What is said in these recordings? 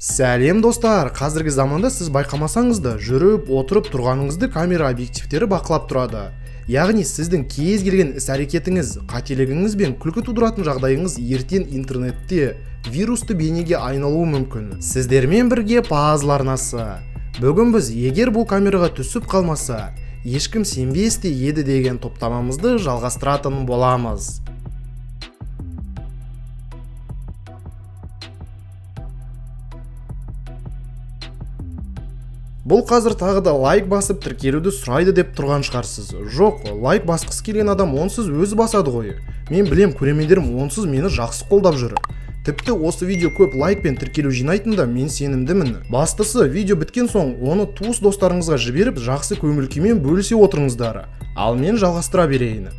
Сәлем, достар! Қазіргі заманда сіз байқамасаңыз да, жүріп, отырып, тұрғаныңызды камера объективтері бақылап тұрады. Яғни сіздің кез келген іс әрекетіңіз, қателігіңіз бен күлкі тудыратын жағдайыңыз ертең интернетте вирусты бейнеге айналуы мүмкін. Сіздермен бірге Пазл арнасы. Бүгін біз «Егер бұл камераға түсіп қалмаса, ешкім сенбес те еді» деген топтамамызды жалғастыратын боламыз. Бұл қазір тағы да лайк басып, тіркелуді сұрайды деп тұрған шығарсыз. Жоқ, лайк басқысы келген адам онсыз өзі басады ғой. Мен білем, көрермендерім онсыз мені жақсы қолдап жүр. Тіпті осы видео көп лайк пен тіркелу жинайтын да мен сенімдімін. Бастысы, видео біткен соң оны туыс достарыңызға жіберіп, жақсы көңіл күймен бөлісе отырыңыздар. Ал мен жалғастыра берейін.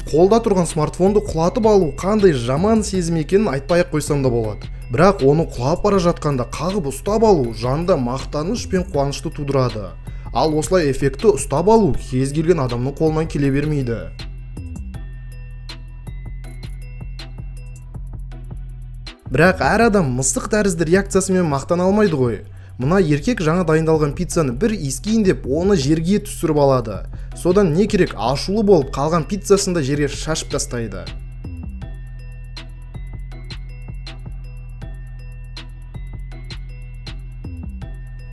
Қолда тұрған смартфонды құлатып алу қандай жаман сезім екенін айтпай ақ қойсам да болады. Бірақ оны құлап бара жатқанда қағып ұстап алу жанда мақтаныш пен қуанышты тудырады. Ал осылай эффектті ұстап алу кез келген адамның қолынан келе бермейді. Бірақ әр адам мысық тәрізді реакциясымен мақтана алмайды ғой. Мына еркек жаңа дайындалған пиццаны бір иіскейін деп, оны жерге түсіріп алады. Содан не керек, ашулы болып қалған пиццасын да жерге шашып тастайды.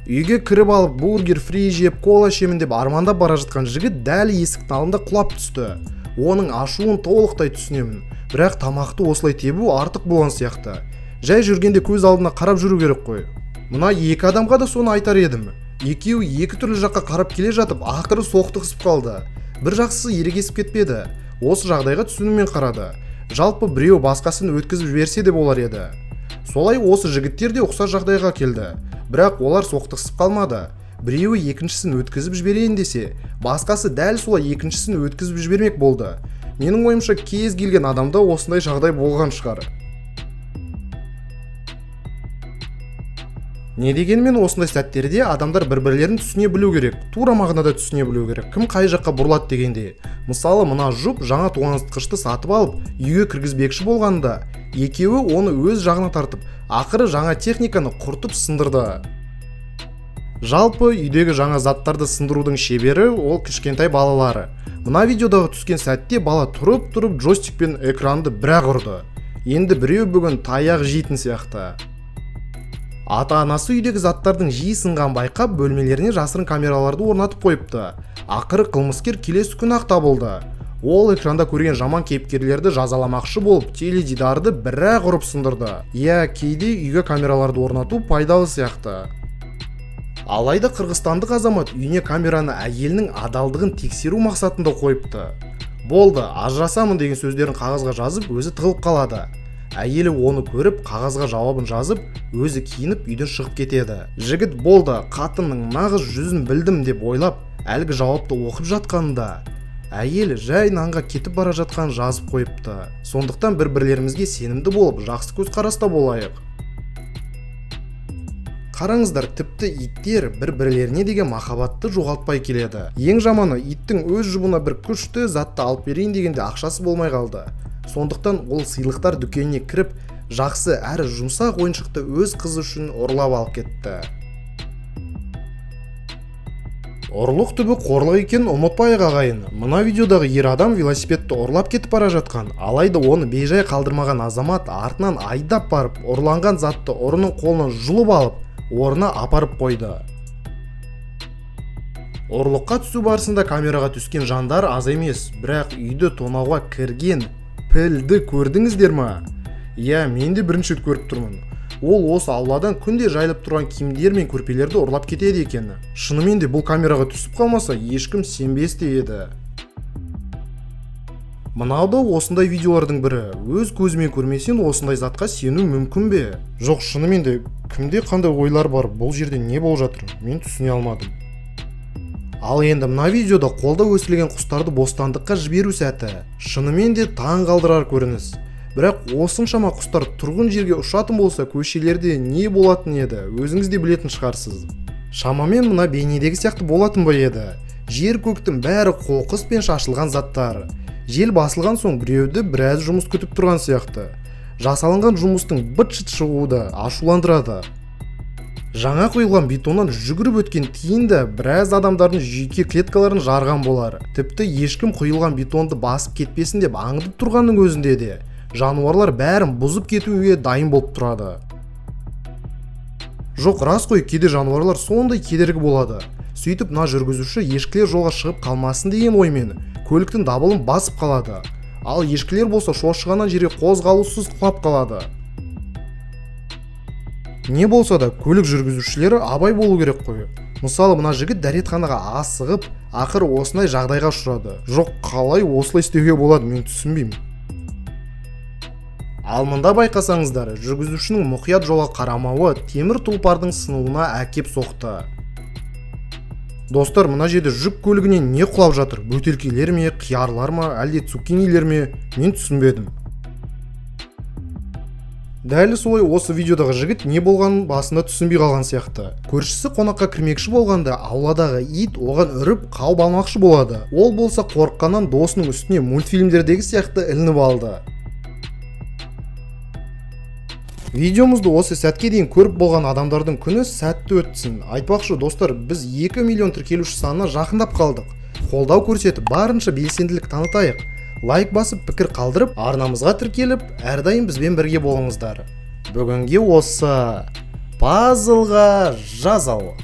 Үйге кіріп алып, бургер фри жеп, кола ішемін деп армандап бара жатқан жігіт дәл есіктің алдында құлап түсті. Оның ашуын толықтай түсінемін, бірақ тамақты осылай тебу артық болған сияқты. Жай жүргенде көз алдына қарап жүру керек қой. Мына екі адамға да соны айтар едім. Екеуі екі түрлі жаққа қарап келе жатып, ақыры соқтығысып қалды. Бір жақсысы, ерегесіп кетпеді. Осы жағдайға түсінумен қарады. Жалпы, біреу басқасын өткізіп жіберсе де болар еді. Солай осы жігіттер де ұқсас жағдайға келді, бірақ олар соқтығысып қалмады. Біреуі екіншісін өткізіп жіберейін десе, басқасы дәл солай екіншісін өткізіп жібермек болды. Менің ойымша, кез келген адамда осындай жағдай болған шығар. Не дегенмен, осындай сәттерде адамдар бір бірлерін түсіне білу керек, тура мағынада түсіне білу керек, кім қай жаққа бұрылады дегенде. Мысалы, мына жұп жаңа тоңазытқышты сатып алып, үйге кіргізбекші болғанда, екеуі оны өз жағына тартып, ақыры жаңа техниканы құртып сындырды. Жалпы, үйдегі жаңа заттарды сындырудың шебері ол кішкентай балалары. Мына видеодағы түскен сәтте бала тұрып тұрып джойстикпен экранды бір-ақ ұрды. Енді біреу бүгін таяқ жейтін сияқты. Ата анасы үйдегі заттардың жиі сынғанын байқап, бөлмелеріне жасырын камераларды орнатып қойыпты. Ақыры қылмыскер келесі күні ақ табылды. Ол экранда көрген жаман кейіпкерлерді жазаламақшы болып, теледидарды бір-ақ ұрып сындырды. Иә, кейде үйге камераларды орнату пайдалы сияқты. Алайда қырғызстандық азамат үйіне камераны әйелінің адалдығын тексеру мақсатында қойыпты. «Болды, ажырасамын» деген сөздерін қағазға жазып, өзі тығылып қалады. Әйелі оны көріп, қағазға жауабын жазып, өзі киініп, үйден шығып кетеді. Жігіт «болды, қатынның нағыз жүзін білдім» деп ойлап, әлгі жауапты оқып жатқанында, әйел жай нанға кетіп бара жатқанын жазып қойыпты. Сондықтан бір бірлерімізге сенімді болып, жақсы көзқараста болайық. Қараңыздар, тіпті иттер бір бірлеріне деген махаббатты жоғалтпай келеді. Ең жаманы, иттің өз жұбына бір күшті затты алып берейін дегенде ақшасы болмай қалды. Сондықтан ол сыйлықтар дүкеніне кіріп, жақсы әрі жұмсақ ойыншықты өз қызы үшін ұрлап алып кетті. Ұрлық түбі қорлық екенін ұмытпайық, ағайын. Мына видеодағы ер адам велосипедті ұрлап кетіп бара жатқан. Алайда оны бейжай қалдырмаған азамат артынан айдап барып, ұрланған затты ұрының қолынан жұлып алып, орнына апарып қойды. Ұрлыққа түсу барысында камераға түскен жандар аз емес, бірақ үйді тонауға кірген пілді көрдіңіздер ма? Иә, мен де бірінші рет көріп тұрмын. Ол осы ауладан күнде жайылып тұрған киімдер мен көрпелерді ұрлап кетеді екен. Шынымен де, бұл камераға түсіп қалмаса, ешкім сенбес те еді. Мынау да осындай видеолардың бірі. Өз көзімен көрмесең, осындай затқа сену мүмкін бе? Жоқ, шынымен де, кімде қандай ойлар бар, бұл жерде не болып жатыр, мен түсіне алмадым. Ал енді мына видеода қолда өсірілген құстарды бостандыққа жіберу сәті. Шынымен де таң қалдырар көрініс. Бірақ осыншама құстар тұрғын жерге ұшатын болса, көшелерде не болатын еді, өзіңіз де білетін шығарсыз. Шамамен мына бейнедегі сияқты болатын ба еді? Жер көктің бәрі қоқыс пен шашылған заттар. Жел басылған соң біреуді біраз жұмыс күтіп тұрған сияқты. Жасалынған жұмыстың быт шыт шығуы да ашуландырады. Жаңа құйылған бетоннан жүгіріп өткен тиін де біраз адамдардың жүйке клеткаларын жарған болар. Тіпті ешкім құйылған бетонды басып кетпесін деп аңдып тұрғанның өзінде де жануарлар бәрін бұзып кетуге дайын болып тұрады. Жоқ, рас қой, кейде жануарлар сондай кедергі болады. Сөйтіп, мына жүргізуші ешкілер жолға шығып қалмасын деген оймен көліктің дабылын басып қалады. Ал ешкілер болса, шошығаннан жерге қозғалусыз құлап қалады. Не болса да, көлік жүргізушілері абай болу керек қой. Мысалы, мына жігіт дәретханаға асығып, ақыры осындай жағдайға ұшырады. Жоқ, қалай осылай істеуге болады, мен түсінбеймін. Ал мында байқасаңыздар, жүргізушінің мұқият жолға қарамауы темір тұлпардың сынуына әкеп соқты. Достар, мына жерде жүк көлігінен не құлап жатыр? Бөтелкелер ме, қиярлар ма, әлде цукинилер ме? Мен түсінбедім. Дәл солай осы видеодағы жігіт не болғанын басында түсінбей қалған сияқты. Көршісі қонаққа кірмекші болғанда, ауладағы ит оған үріп, қауып алмақшы болады. Ол болса, қорыққаннан досының үстіне мультфильмдердегі сияқты ілініп алды. Видеомызды осы сәтке дейін көріп болған адамдардың күні сәтті өтсін. Айтпақшы, достар, біз 2 миллион тіркелуші санына жақындап қалдық. Қолдау көрсетіп, барынша белсенділік танытайық. Лайк басып, пікір қалдырып, арнамызға тіркеліп, әрдайым бізбен бірге болыңыздар. Бүгінге осы. Пазлға жазал.